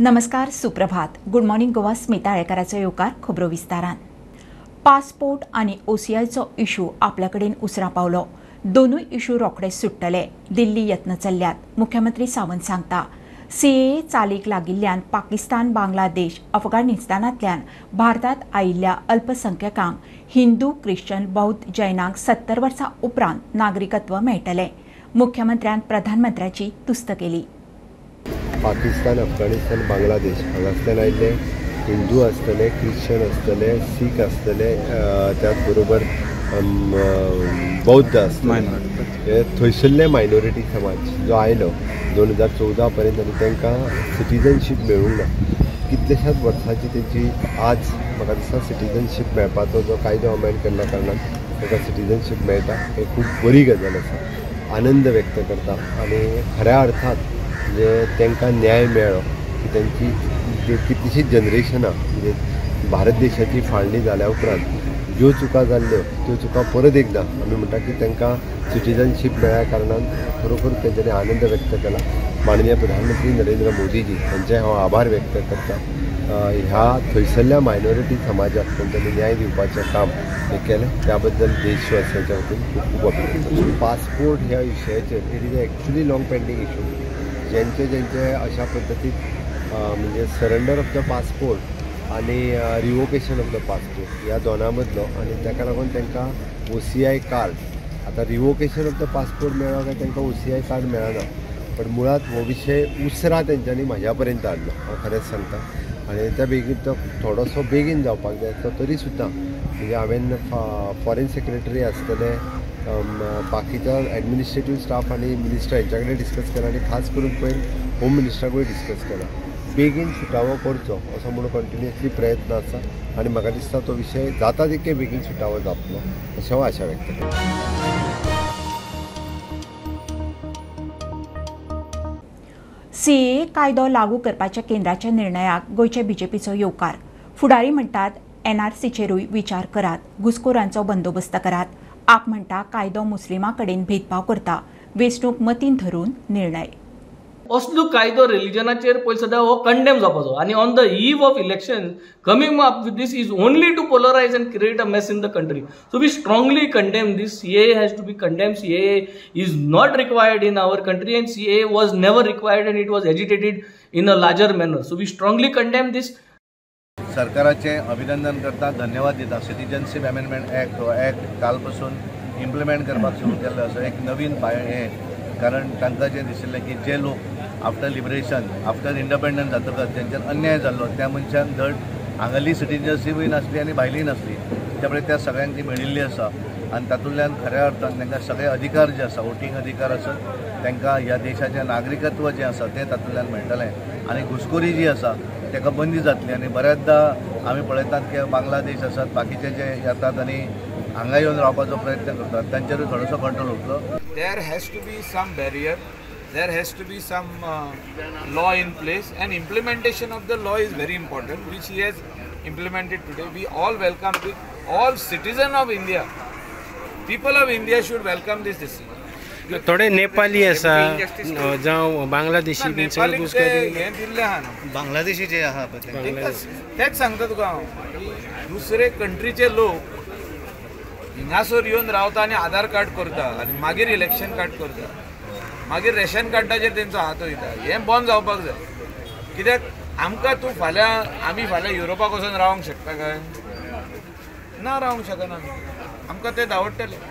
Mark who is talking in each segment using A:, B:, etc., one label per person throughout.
A: नमस्कार, सुप्रभात. Good morning Goa, Smita आळेकाराचो येवकार खबरो विस्तारान. पासपोर्ट आनी ओसीआयचो इशू आपल्या कडेन उसरां पावलो. दोनूय इशू रोखडे सुट्टले. दिल्ली यत्न चल्ल्यात, मुख्यमंत्री सावंत सांगता. सीएए चालीक लागिल्ल्यान पाकिस्तान, बांगलादेश, अफगाणिस्तानांतल्यान भारतांत आयिल्ल्या अल्पसंख्यकांक हिंदू, ख्रिश्चन, बौद्ध, जैनांक 70 वर्सां उपरांत नागरिकत्व मेळटलें. मुख्यमंत्र्यान प्रधानमंत्र्याची तुस्त केली.
B: पाकिस्तान, अफगाणिस्तान, बांगलादेश हांगासल्यान आयिल्ले हिंदू आसतले, ख्रिश्चन आसतले, सीख आसतले, त्याच बरोबर बौद्ध आसतले, हे थंयसरले मायनॉरिटी समाज जो आयलो 2014 पर्यंत आनी तांकां सिटीजनशीप मेळूंक ना. कितल्याशाच वर्सांची तेंची आज म्हाका दिसता सिटीजनशीप मेळपाचो जो कायदो अमेंड केल्ल्या कारणान तांकां सिटीजनशीप मेळटा, हे खूब बरी गजाल आसा. आनंद व्यक्त करता आनी खऱ्या अर्थात म्हणजे तांकां न्याय मेळ्ळो की तांची कितलीशींच जनरेशनां म्हणजे भारत देशाची फाळणी जाल्या उपरांत ज्यो चुका जाल्ल्यो त्यो चुका परत एकदां आमी म्हणटा की तांकां सिटीजनशीप मेळ्ळ्या कारणान खरोखर तेंच्यांनी आनंद व्यक्त केला. माननीय प्रधानमंत्री नरेंद्र मोदीजी हांचे हांव आभार व्यक्त करता. ह्या थंयसरल्या मायनॉरिटी समाजाक तेंच्यांनी न्याय दिवपाचें काम हें केलें, त्या बद्दल देशवासियांच्या वतीन खूब खूब अभिनंदन. पासपोर्ट ह्या विशयाचेर it is actually long pending issue. ज्यांचे ज्यांचे अशा पद्दतीत म्हणजे सरेंडर ऑफ the passport आनी रिवोकेशन ऑफ the passport ह्या दोना मदलो आनी ताका लागून तांकां ओसीआय कार्ड, आतां रिवोकेशन ऑफ the passport मेळ्ळो काय तांकां ओसीआय कार्ड मेळना, पण मुळांत हो विशय उसरां तेंच्यांनी म्हाज्या पर्यंत हाडलो, हांव खरेंच सांगता. आनी त्या बेगीन तो थोडोसो बेगीन जावपाक जाय तो तरी सुद्दां म्हणजे हांवें फॉरेन सेक्रेटरी आसतले, बाकीच्या एडमिनिस्ट्रेटीव स्टाफ आनी मिनिस्टर हेंच्या कडेन डिस्कस केला आनी खास करून पयर होम मिनिस्टराकूय डिस्कस केला. बेगीन सुटावो करचो असो म्हणून कंटिन्युअसली प्रयत्न आसा आनी म्हाका दिसता तो विशय जाता तितके बेगीन सुटावो जातलो अशें हांव आशा व्यक्त करता.
A: सीएए कायदो लागू करपाच्या केंद्राच्या निर्णयाक गोंयच्या बीजेपीचो येवकार. फुडारी म्हणटात एनआरसीचेरूय विचार करात, घुसखोरांचो बंदोबस्त करात. आप म्हणटा कायदो मुस्लिमां कडेन भेदभाव करता, वेंचणूक मतीन धरून निर्णय.
C: असलो कायदो रिलिजनाचेर पयलीं सदां हो कंडेम जावपाचो आनी on the eve of election coming up with this is only to polarize and create a mess in the country. So we strongly condemn this. CAA has to be condemn. CAA is not required in our country and CAA was never required and it was agitated in a larger manner. So we strongly condemn this.
D: सरकाराचे अभिनंदन करता, धन्यवाद दिता. Citizenship amendment act हो act कालपासून implement करपाक सुरू केल्लो आसा. एक नवीन हें, कारण तांकां जें दिशिल्लें की जे लोक आफ्टर लिबरेशन, आफ्टर इंडिपेंडन्स जातकच तेंचेर अन्याय जाल्लो त्या मनशान धड हांगाली सिटीजनशीपूय नासली आनी भायलीय नासली, त्यामुळे त्या सगळ्यांक ती मेळिल्ली आसा आनी तातूंतल्यान खऱ्या अर्थान तांकां सगळे अधिकार जे आसा, वोटींग अधिकार आसत, तांकां ह्या देशाचें नागरिकत्व जें आसा तें तातूंतल्यान मेळटलें आनी घुसखोरी जी आसा ताका बंदी जातली. आनी बऱ्याचदा आमी पळयतात की बांगलादेश आसात, बाकीचे जे येतात आनी हांगा येवन रावपाचो प्रयत्न करतात तांचेरूय थोडोसो कंट्रोल उरतलो.
E: There has to be some barrier, there has to be some law in place and implementation of the law is very important, which he has implemented today. We all welcome it. All citizen of India, people of India should welcome this decision.
F: थोडे नेपाली आसा जावं बांगलादेशी बीन सगळे घुसखोरी
E: हें दिल्लें आहा न्हू,
D: बांगलादेशी जे आहा पळय
E: तेंच सांगता तुका हांव की दुसरे कंट्रीचे लोक हिंगासर येवन रावता आनी आधार कार्ड करता आनी मागीर इलेक्शन कार्ड करता, मागीर रेशन कार्डाचेर तेंचो हात वयता. हें बंद जावपाक जाय. कित्याक आमकां तूं फाल्यां, आमी फाल्यां युरोपाक वचून रावंक शकता काय? ना, रावंक शकना. आमकां ते धांवडटले.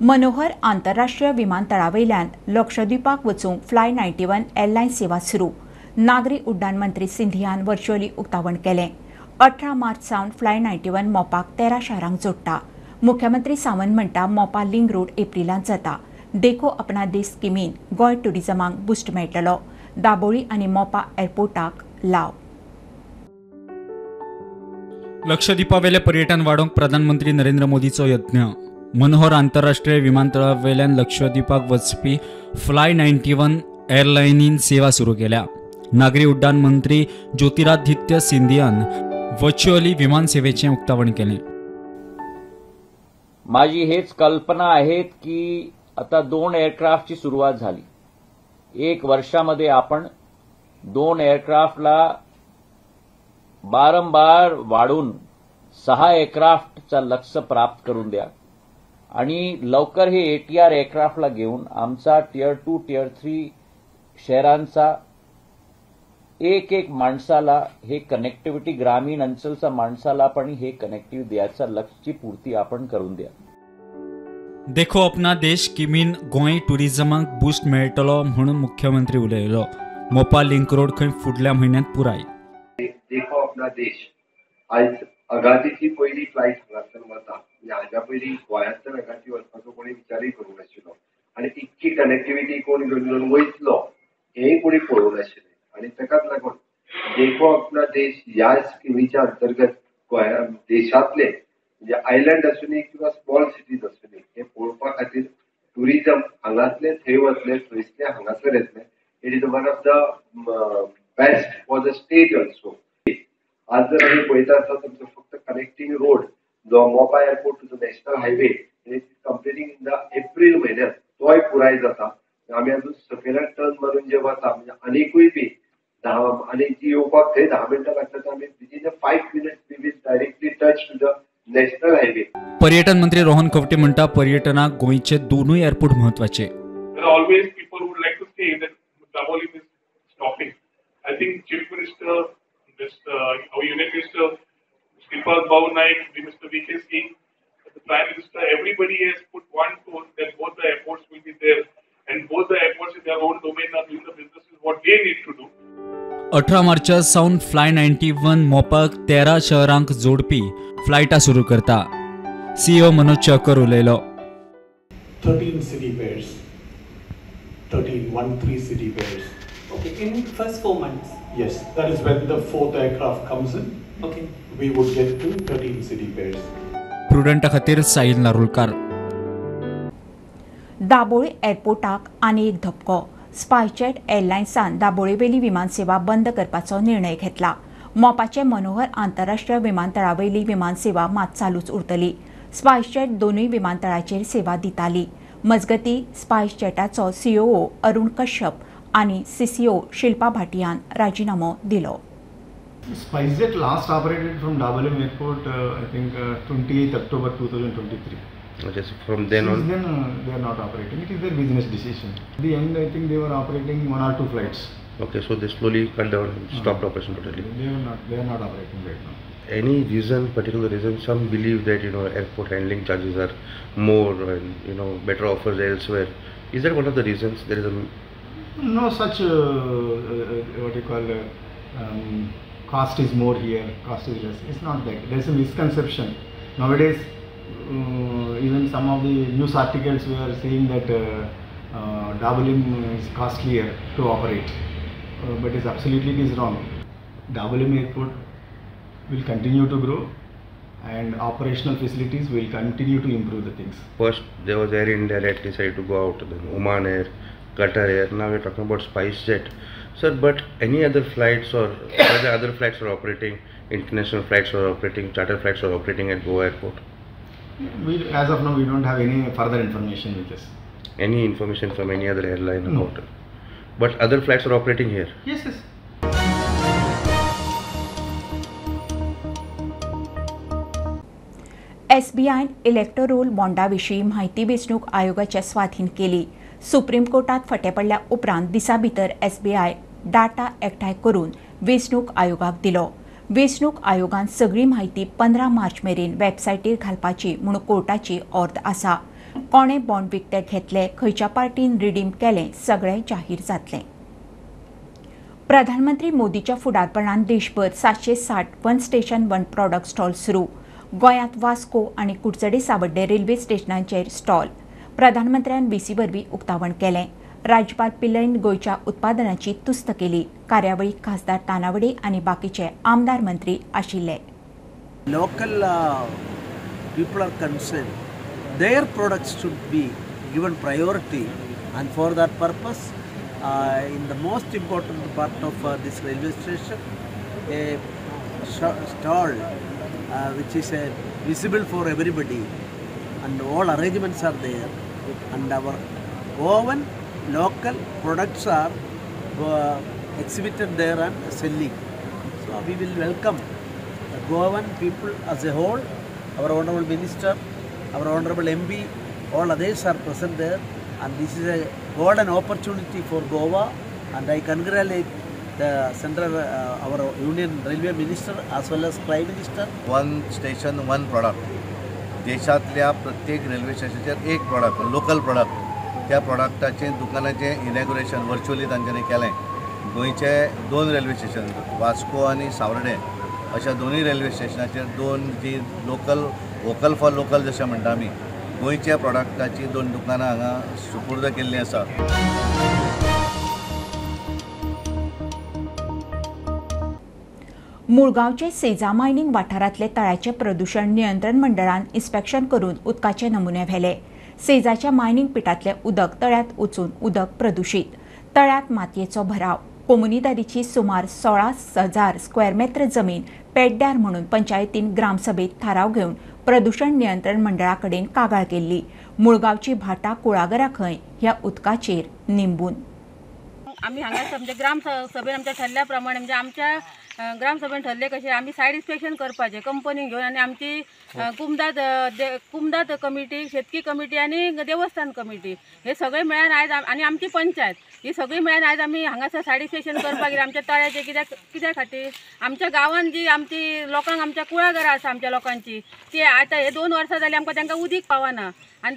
A: मनोहर आंतरराष्ट्रीय विमानतळावयल्यान लक्षद्वीपाक वचूंक फ्लाय 91 एअरलायन्स सेवा सुरू. नागरी उड्डाण मंत्री सिंधियान व्हर्च्युअली उक्तावण केलें. 18 मार्च सावन फ्लाय 91 मोपाक 13 शारांक जोडटा. मुख्यमंत्री सावंत म्हणटा मोपा लिंग रोड एप्रिलांत जाता. देखो अपना देश स्किमीन गोंय ट्युरिजमाक बुस्ट मेळटलो. दाबोळी आनी मोपा एअरपोर्टाक लाव.
G: लक्षद्वीपावेले पर्यटन वाडोवंक प्रधानमंत्री नरेंद्र मोदीचो यत्न. मनोहर आंतरराष्ट्रीय विमानतळावेल्यान लक्षद्वीपाक वचपी फ्लाय 91 एअरलायनीन सेवा सुरू केल्या. नागरी उड्डाण मंत्री ज्योतिरादित्य सिंधियान व्हर्च्युअली विमान सेवेचें उक्तावण केलें.
H: माझी हेच कल्पना आहेत की आता 2 एअरक्राफ्टची सुरुवात झाली. 1 वर्षामध्ये आपण 2 एअरक्राफ्टला बारंबार वाढून 6 एअरक्राफ्टचा लक्ष प्राप्त करून द्या आणि लवकर हे एटीआर एअरक्राफ्टला घेऊन आमचा टियर 2 टियर 3 शहरांचा एक एक माणसाला हे कनेक्टिव्हिटी, ग्रामीण अंचलचा माणसाला पण हे कनेक्टिव्हिटी द्यायचा लक्ष्यची पूर्ती आपण करून द्या.
G: देखो अपना देश स्किमीन गोंय टुरिझमाक बूस्ट मेळटलो म्हणून मुख्यमंत्री उलयलो. मोपा लिंक रोड खंय फुडल्या म्हयन्यांत पुराय.
B: देखो अपना देश आयज अगातीची पयली फ्लायट हांगासर वता, म्हणजे हाज्या पयलीं गोंयांतल्यान अगाती वचपाचो कोणी विचारूय करूंक नाशिल्लो आनी इतकी कनेक्टिविटी कोण घेवन वयतलो हेंय कोणी पळोवंक नाशिल्लें. आनी ताकाच लागून देखो अपना देश ह्या स्किमीच्या अंतर्गत गोंया देशांतले म्हणजे आयलंड आसूनी किंवा स्मॉल सिटीज आसूनी हे पळोवपा खातीर टुरिजम हांगासले थंय वतले, थंयसले हांगासर येतले. It is one of the best for the state also. आज जर आमी पळयता आसतना तुमचो फक्त कनेक्टिंग रोड जो Mopa airport to the national highway completing in the April म्हयन्यात तोय पुराय जाता. आमी अजून सकयल्यान टर्न मारून जे वता म्हणजे आनीकूय बी 10 आनी जी येवपाक थंय 10 मिनटां लागता, आमी within 5 minutes we will directly touch to the national highway.
G: पर्यटन मंत्री रोहन खंवटे म्हणटा पर्यटनाक गोंयचे दोनूय एअरपोर्ट म्हत्वाचे.
I: Always people would like to say that Dabolim is stopping. I think Chief Minister, our Union Minister, Shripad Bhau Naik, Mr. V.K. Singh, the Prime Minister, everybody has put one tone that both the airports will be there and both the airports in their own domain are doing the businesses what they need to do.
G: 18 मार्चा सावन fly 91 मोपाक 13 शहरांक जोडपी फ्लायटा सुरू करता. CEO Manoj चकर उलयलो.
J: 13 city pairs, 13 city pairs.
K: Okay, in first 4 months.
J: Yes, that is when the 4th aircraft comes in.
K: Okay.
J: We would get to 13 city pairs.
G: Prudent खातीर साहिल नारुलकार.
A: दाबोळी एअरपोर्टाक आनी एक धपको. स्पायसजेट एअरलायन्सान दाबोळेवेली विमानसेवा बंद करपाचो निर्णय घेतला. मोपाचे मनोहर आंतरराष्ट्रीय विमानतळावेली विमानसेवा मात चालूच उरतली. स्पायसजेट दोनूय विमानतळाचेर सेवा दिताली. मजगती स्पायसजेटाचो सीओओ अरुण कश्यप आनी सीसीओ शिल्पा भाटियान राजीनामो दिलो.
L: SpiceJet last operated from Dabolim Airport, I think 28th October 2023.
M: Okay, so from then on?
L: Since then they are not operating. It is their business decision. At the end, I think they were operating 1 or 2 flights.
M: Okay, so they slowly cut down and stopped operation totally.
L: They are not operating right now.
M: Any reason, particular reason? Some believe that, you know, airport handling charges are more and, you know, better offers elsewhere. Is that one of the reasons? There is a
L: no such what you call cost is more here, cost is less. It's not that. There's a misconception nowadays. Even some of the news articles we are saying that Dabolim is costlier to operate, but it's absolutely it is wrong. Dabolim Airport will continue to grow and operational facilities will continue to improve the things.
M: First there was Air India that decided to go out, then Oman Air, Qatar Air, now we are talking about SpiceJet. Sir, but any other flights or whether other flights are operating, international flights are operating, charter flights are operating at Goa Airport?
L: We, as of now, we don't have any further information with us.
M: Any information from any other airline
L: No.
M: about it? But other flights are operating here?
L: Yes, yes.
A: एसबीआयन इलेक्टोरोल बॉन्डा विशीं म्हायती वेंचणूक आयोगाच्या स्वाधीन केली. Supreme कोर्टात फटे पडल्या उपरांत दिसा भितर एसबीआय डाटा एकठांय करून वेंचणूक आयोगाक दिलो. वेंचणूक आयोगान सगळी म्हायती 15 मार्च मेरेन वेबसायटीर घालपाची म्हूण कोर्टाची ऑर्द आसा. कोणे बॉन्ड विकते घेतले, खंयच्या पार्टीन रिडीम केलें, सगळें जाहीर जातलें. प्रधानमंत्री मोदीच्या फुडारपणान देशभर 760 one station one product stall सुरू. गोंयांत वास्को आनी कुडचडे सावड्डे रेल्वे स्टेशनांचेर स्टॉल. प्रधानमंत्र्यान व्हीसी वरवीं उक्तावण केलें. राज्यपाल पिल्लईन गोंयच्या उत्पादनाची तुस्त केली. कार्यावळीक खासदार तानावडे आनी बाकीचे आमदार मंत्री आशिल्ले.
N: Local people are concerned, their products should be given priority, and for that purpose, in the most important part of this railway station, a stall which is visible for everybody, and all arrangements are there. and our Goan local products are exhibited there and selling. So we will welcome the Goan people as a whole, our Honorable Minister, our Honorable MP, all others are present there, and this is a golden opportunity for Goa, and I congratulate the central, our Union Railway Minister as well as Prime Minister.
D: One station, one product. देशांतल्या प्रत्येक railway स्टेशनाचेर एक product, local product, त्या प्रॉडक्टाचें दुकानाचें inauguration virtually तांच्यांनी केलें. गोंयचे 2 railway station, Vasco आनी सावर्डे, अशा दोनूय रेल्वे स्टेशनाचेर 2 जी लोकल, वोकल फॉर लोकल जशें म्हणटा आमी, गोंयच्या प्रॉडक्टाची 2 दुकानां हांगा सुपूर्द केल्लीं आसा.
A: मुळगांवचे सेजा मायनिंग वाठारांतले तळ्याचे प्रदूषण नियंत्रण मंडळान इन्स्पेक्शन करून उदकाचे नमुने व्हेले. सेजाच्या मायनिंग पिटांतले उदक तळ्यांत वचून उदक प्रदूषित, तळ्यांत मातयेचो भराव. कोमुनिदारीची सुमार 16,000 स्क्वेअर मेत्र जमीन पेड्ड्यार म्हणून पंचायतीन ग्रामसभेत थाराव घेवन प्रदूषण नियंत्रण मंडळा कडेन कागाळ केल्ली. मुळगांवची भाटा कुळागरां खंय ह्या उदकाचेर निंबून.
O: आमी हांगा म्हणजे ग्रामसभेन आमच्या ठरल्या प्रमाणे, म्हणजे आमच्या ग्रामसभेन ठरले कशें आमी सायड इन्स्पेक्शन करपाचें कंपनी घेवन, आनी आमची कुमदाद कमिटी, शेतकी कमिटी आनी देवस्थान कमिटी हे सगळे मेळून आयज, आनी आमची पंचायत ही सगळी मेळून आयज आमी हांगासर सायड इन्स्पेक्शन करपाक गेली. आमच्या तळ्याचें कित्या खातीर आमच्या गांवांत जी आमची लोकांक आमच्या कुळागरां आसा आमच्या लोकांची, ती आतां हे 2 वर्सां जालीं आमकां तांकां उदीक पावना, आनी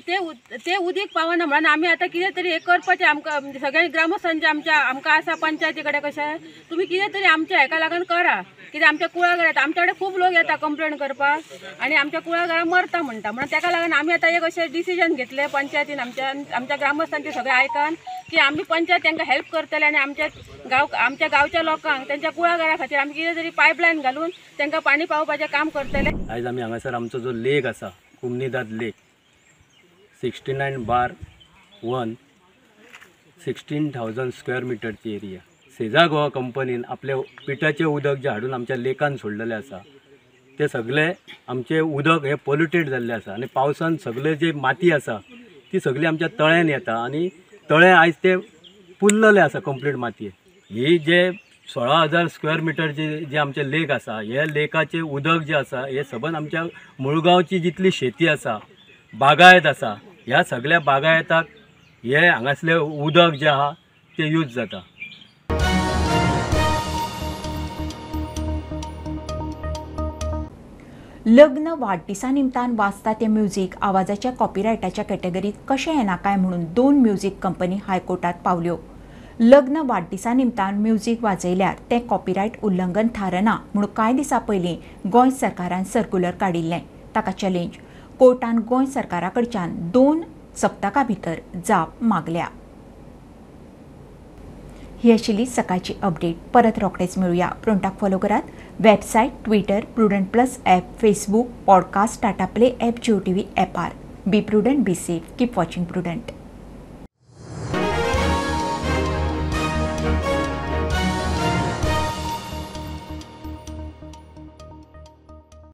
O: ते उदीक पावना म्हणून आमी आतां कितें तरी हें करपाचें. आमकां सगळ्या ग्रामस्थांचें आमच्या आमकां आसा पंचायती कडेन कशें तुमी कितें तरी आमच्या हेका लागून करा, कित्याक आमच्या कुळागरांत आमच्या कडेन खूब लोक येता कंप्लेन करपाक आनी आमच्या कुळागरां मरता म्हणटा. म्हणून ताका लागून आमी आतां एक अशें डिसिजन घेतलें पंचायतीन आमच्या आमच्या ग्रामस्थांचे सगळें आयकान की आमी पंचायत तांकां हेल्प करतले आनी आमच्या गांवच्या लोकांक तांच्या कुळागरा खातीर आमी कितें तरी पायपलायन घालून तांकां पाणी पावोवपाचें काम करतले.
P: आयज आमी हांगासर आमचो जो लेक आसा, कुमनीदाद लेक, 69/1, 16,000 स्क्वेअर मिटरची एरिया. सेजा गोवा कंपनीन आपले पिठाचें उदक जें हाडून आमच्या लेकान सोडलेलें आसा, ते सगळे आमचें उदक हें पोल्युटेड जाल्लें आसा आनी पावसान सगळे जे माती आसा ती सगळी आमच्या तळ्यान येता आनी तळें आयज तें पुरलेलें आसा कंप्लीट मातये. ही जे 16,000 स्क्वेअर मिटर जे आमचें लेक आसा, हे लेकाचें उदक जें आसा हें सबंद आमच्या मुळगांवची जितली शेती आसा, बागायत आसा, ह्या सगळ्या बागायताक हे हांगासलें उदक जें आहा तें यूज जाता.
A: लग्न वाडदिसा निमतान वाजता तें म्युझिक आवाजाच्या कॉपीरायटाच्या कॅटेगरीत कशें येना काय म्हणून 2 म्युझिक कंपनी हायकोर्टात पावल्यो. लग्न वाडदिसा निमतान म्युझिक वाजयल्यार तें कॉपीरायट उल्लंघन थारना म्हूण कांय दिसां पयलीं गोंय सरकारान सर्क्युलर काडिल्लें. ताका चॅलेंज. कोर्टान गोंय सरकारा कडच्यान 2 सप्तकां भितर जाप मागल्या. ही आशिल्ली सकाळची अपडेट. परत रोखडेच मेळुया. प्रुडंटाक फॉलो करात. Website, Twitter, Prudent plus app, Facebook, podcast, Tata Play app, Jio TV ॲपार. Be prudent, be safe, keep watching Prudent.